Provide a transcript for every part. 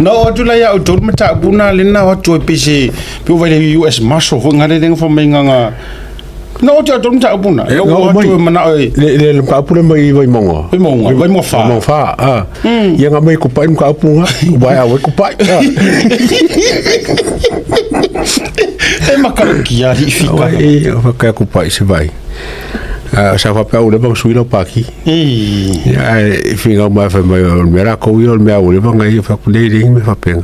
Na o atu la ia outou le mataupu na le na o atu e pei se pe ua vai le US Marshal foi ngale le fa mai nganga. Na o te outou le mataupu na. E, O na atu mai. e manao e Le mataupu le mai Vaimauga. Vaimauga, Vaimauga fa. Vaimauga fa, ah. Ia nga mai kupai mataupu nga. Vai a kupai. Ah. E makaukia li fika. Vai e fa kupai se vai. Ah, sa fa pe au le bang sui lo paki. E. Ia e finga mai fa mai o mera ko ia o mea o le bang ia fa ku le le me fa penga.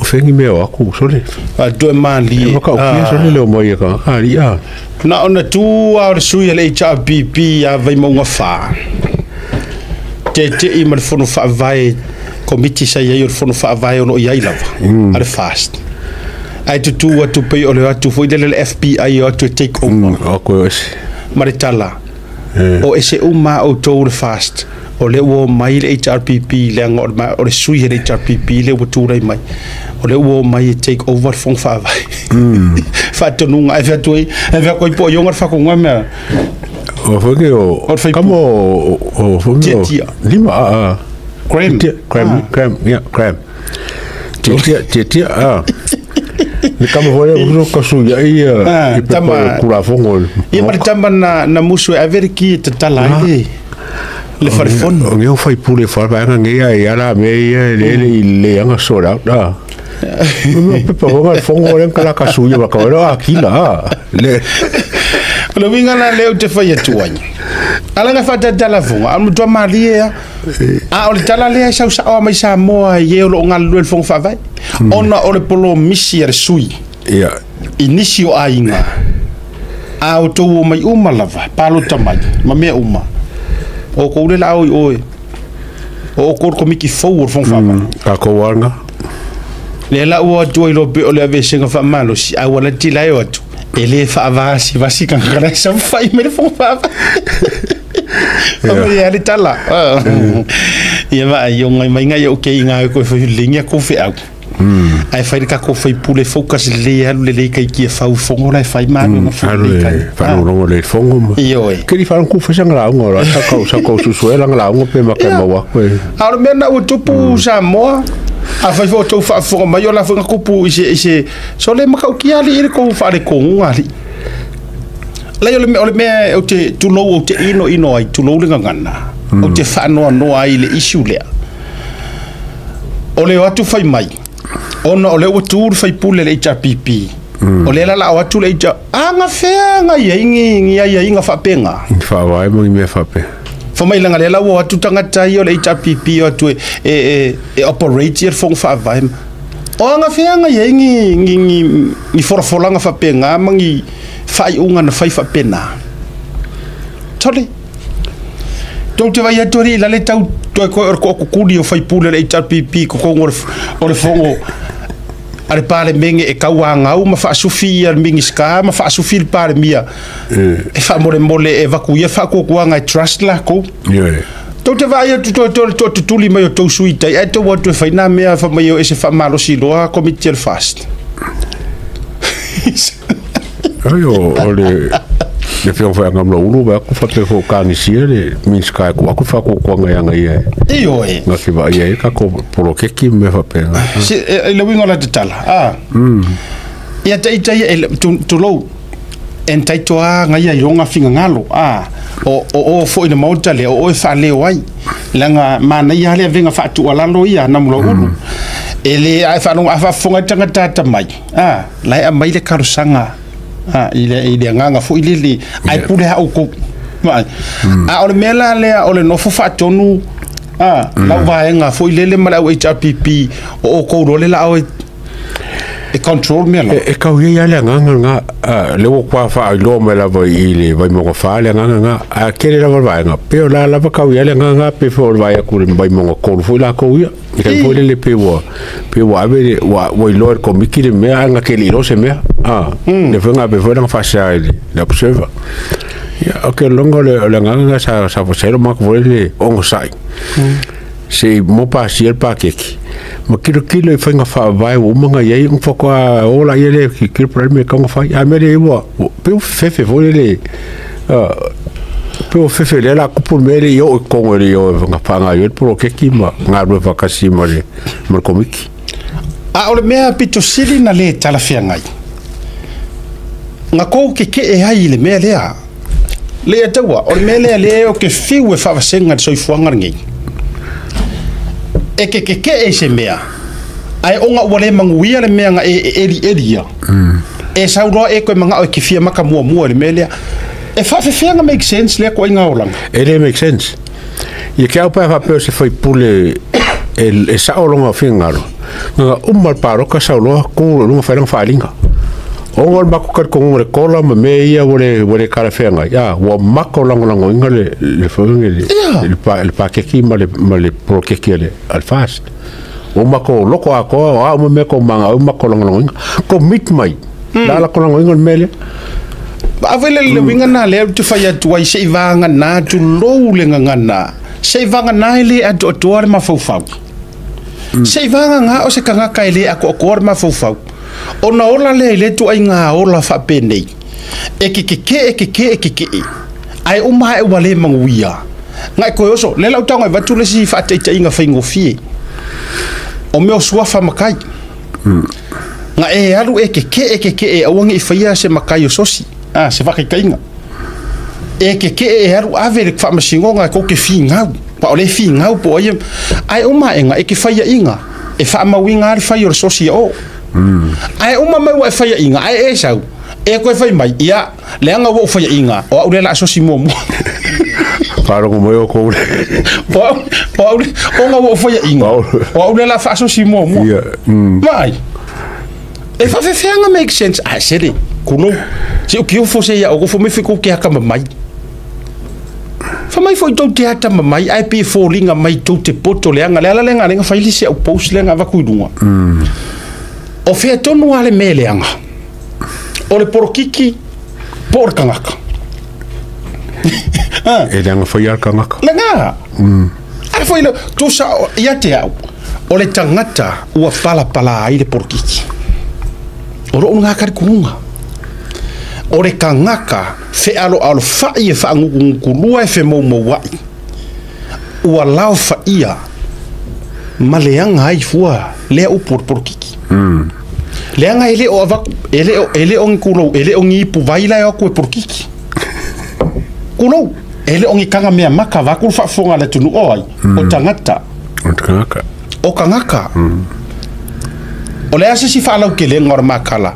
O fengi me o aku sole. A toe mali. E makaukia sole le o mai ka ka li a. Na ona tu a o le sui a le HRPP a Vaimauga fa. Te te i ma le fono faavae komiti sa iai o le fono faavae o lo o iai lava. A le fast. Ai tutu atu pei o le atu foi lele le FBI o atu e take over. O ko ese. Ma le tala. O ese uma outou le fast. O le ua mai le HRPP leaga o le o le sui e le HRPP le ua tulai mai. O le ua mai e take over le fono faavae. Faatonuga ai fea atu ai, ai fea koe po ionga le whakonga mea. O foi ke o O le fai kamo o foi Tia, o tia. lima a a. Graham. Tia, Graham, Graham, yeah, Graham. Tia, tia, tia, tia, ah. Le kamo foi le ka su ia ia Ah, i pe tama- kula fongo. Ia ma le tama na musu e avere ki e tatala ai le. Le wharefono. O ngeo fai pule fa ba nga ngia ia la me ia le le le anga sort out ah. Pe pa nga fongo le kala ka su ia ba ka ro akila ah. Le O le winga la leo te whai atu ai. Ala nga whatatala fonga, a mutua malie ea. A o le tala lea e sau sao a mai Samoa i e o lo o ngalulue le fonga faavae. Ona o le polo misi a le sui. Ia I nisi o aiga. A o tou o mai uma lava, palota mai, ma mea uma. O kou le lao i oe. O o kou le komiti fou o le fonga faavae. Ka ko wanga. Le la ua atu ai lo pe o le avesenga faamalosi, a ua lati lae o atu. E le faavasi vasi kangakala sa fai me le fonga faavae. Fa mai le tala. Ia va ai o ngai mai ngai o ke inga ko fai linga ko fe au. Ai fai le kako fai pule focus le alu le le kai ki e fau fongo la e fai ma no fai Alu le kai. le fa no le fongo ma. Io e. Ke di fa ku fa sanga la ngo la sa ko sa ko su su la la ngo pe ma ka ma wa ko. A o le mea na ua tupu Samoa, a fai fo tou faafofoga mai o la foinga kupu i se, i se, so le makaukia ali i le kou faalekoguga ali. Lai o le mea ou te tulou ou te ino ino ai, tulou le gagana, ou te faanoanoa ai i le issue lea. O le o atu fai mai, ona o le ua tu le faipule le HRPP, o le la la o atu le HR, a ngafea ngai ai ngi, ngi ai ai nga faapenga. Fa wa mo me fa pe. Fa mai langa le la ua atu tagata ia o le HRPP o atu e, e, e, e operate ia le fono faavae. O anga fea ngai ai ngi, ngi, ngi, ngi folafolanga faapenga ma ngi faaiuga na fai faapena. Tole. Tou te vai atu ari la le tau toe koe o le kookukuli o faipule le HRPP ko kongo o le fongo a le palemenge e kauagau ma faasufi ia le Minista ma faasufi le Palemia. E faamolemole e vakuia faakuakuaga e trust lakou. Ia. Tou te vaai atu toe toe toe tutuli mai o tou sui tai, ai tou atu e fai nā mea fa mai o e se faamalosi loa komiti a le fast. Ai o o le le feo fa ngam lo ulu ba ku fa pe fo ka ni sia le min sky ku aku fa ku ku nga nga ia. E oe. Nga ki va ia ka ko polo ke ki me fa pe. Si e le wingo la te tala. Ah. Ia te ita ia e tu tu lou. En taitoa ngai ai longa fingangalo. Ah. O o o fo ina mauta le o o e fa leo ai. Langa mana ia le venga fa tu alalo ia na mulo ulu. E le ai fa longa fa fonga tanga tata mai. Ah, lai a mai le karusanga. Ah, i le nganga fo i le le ai pule ha o ko. Ma. A o le mea la lea o le nofo faatonu a lau vaega foi lele ma le au HRPP o o kou le la au e control mea la. E kau ia le nganga nga le o kwa fa i lo me la vai i le vai mo fa le nganga nga a ke le la vai nga pe o la la va kau ia le nganga pe fo vai aku le vai mo ko fo la ko ia i ka fo le pe wa pe wa be wa wa i lo ko miki le mea nga ke le lo se mea a le fo nga pe fo nga fa sa le la observa ia o ke longo le le nganga sa sa fo se lo ma ko le ongo sai se mo pa si el pa keki ma kilo kilo i whainga whaavae o umanga iai ng whakwa ola ia le ki kilo pare me kaunga whai a mere i wa pe o fefe fo le pe o fefe le la kupu me le i o i kongo le i o whanga whanga i o puro keki ma ngā rua whakasi ma le ma le komiki. A o le mea pito sili na le talafeagai ga kou keke'e ai i le mea lea le ataua o le mea lea lea o ke fiu e faavasega le soifuaga lenei e ke keke'e i se mea ae oga ua lē manuia le mea ga e elieli ia e sauloa e koe maga'o e kefia maka muamua i le mea lea e faafefeaga make sense lea koaiga olaga. E le make sense. Ia ke au pa faapea o se faipule e sa'o loga finagalo gaga uma le paloka sauloa ku luga failaga faaliga oga o le makou talitonuga le kola ma mea ia ua le kalafeagai a ua mako lagolagoina le foiga le pakeki ma le polokeki a le FAST ua mako loko atoa o a uma mea kou maga au mako lagolagoina commit mai la la lagolagoina le mea lea. Ave le uiga na lea ou te fai atu ai se'i vagana tulou le gagana se'i vagana e lē atoatoa le mafaufau se'i vagaga o se tagata e lē atoatoa le mafaufau ona ola lea i le tuaiga ola faapenei e kekeke'e keke'e keke'e ae uma ae ua lē manuia gae koe oso le lau taoga e vatu le isi faataita'iga faigofie o mea o suafa matai ga e alu e keke'e keke'e aua ne'i faia se matai o sosi a se faakaitaiga e keke'e e alu ave le faamasinoga e kou ke figau pa o le figau po o ai ae uma aega e ke faia'iga e faamauiga a le fai o le sosi o ae uma mai ua e faia'iga ae e sau e koe fai mai ia leaga ua ou faia'iga o a'u lea la asosi muamua. Faalogo mai o kou le o a'u ona ua ou faia'iga o a'u lea la faasosi muamua. Mai e faafefeaga make sense ae sele kulou se o kiofo se ia o kofo mai fi kou ke aka mamai fa mai foi tou te ata mamai ae pe foliga mai tou te poto leaga le ala leaga lega fai lisi au post leaga avaku i luga o fea tonu a le mea leaga o le porokiki po o le tagata. E leaga faia le tagata. Lega a foi le tusa ia te au o le tagata ua palapala ai le porokiki o loo gā kalikunuga o le tagata fealoalofa'i e faagugugukulua e femoumoua'i ua laofa'ia ma leaga ai fua lea upu o le polokiki leaga e lē o avaku e lē o ni kulou e lē o ni ipu vai la e o atu e polokiki kulou e lē o ni kaga mea maka vaku le faafofoga a le atunuu o ai o tagata. O le tagata. O tagata o le a sesi faalaukelega o le makala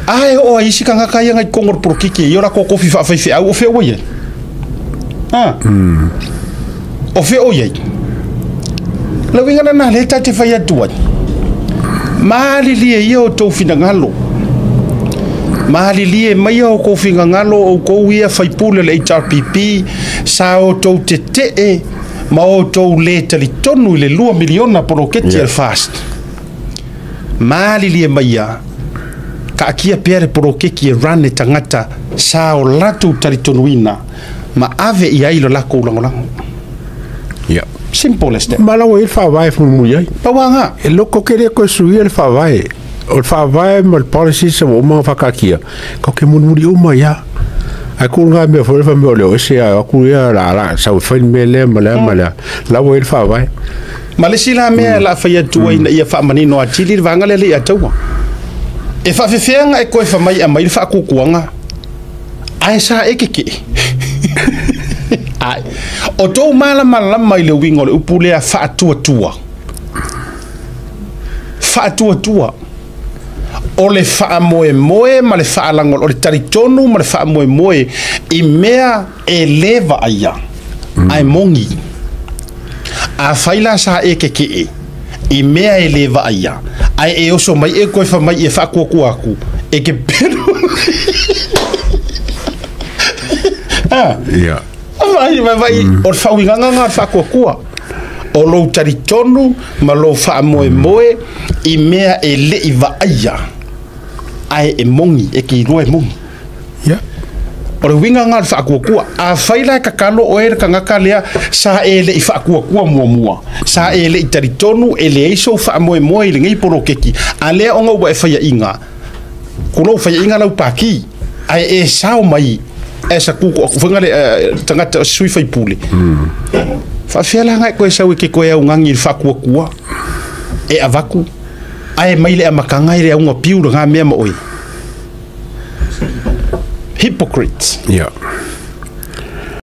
ae oo ai isi tagata ia gai kogo le polokiki e ia o lakou kofi faafaifeau o fea ua iai a o fea o iai le uiga lena lea tate fai atu ai malilie ia o tou finagalo malilie maia o kou finagalo oukou ia faipule le HRPP sa o tou tete'e ma o tou lē talitonu i le 2 miliona poloketi a le FAST malilie maia kaakia pea le polokeki e run e tagata sa o latou talitonuina ma ave i ai lo lakou lagolago. Simple as that. Ma laua i le faavae mulimuli ai. Pauaga. E loko ke le koe suia le faavae. O le faavae ma le policy sa ua uma whakakia. Kau ke mulimuli uma ia. Ai ku ngā mea fo le whamea o leo ese a aku ia la la sa ua whai mea lea ma lea ma lea. Laua i le faavae. Ma le isi la mea la fai atu ai ina ia faamanino atili le vaega lea le ia taua e faafefeaga e koe famai amai le faakukuaga ae sa e keke'e ai o tou malamalama i le uiga o le upu lea faatuatua faatuatua o le faamoemoe ma le faalago o le talitonu ma le faamoemoe i mea e lē vaaia ae mogi a fai la sa e keke'e i mea e lē vaaia ae e oso mai e koe famai e faakuakua aku e ke pelu ah. Vai, vai, vai, o le faauigaga ga o le faakuakua o lou talitonu ma lou faamoemoe i mea e le'i vaaia ae e mogi e kiloa e mogi. O le uiga ga o le faakuakua a fai la e kakalo oe le tagata lea sa e le'i faakuakua muamua sa e le'i talitonu e leai sou faamoemoe i lenei polokeki a lea ona ua e faia'iga kulou faia'iga lau paki ae e sao mai e sa kuku faiga le tagata sui faipule faafea la agai koe sau e ke koe augagi i le faakuakua e avaku. Ae mai le amataga e le auga piu lagā mea ma oe. Hypocrites. Ia.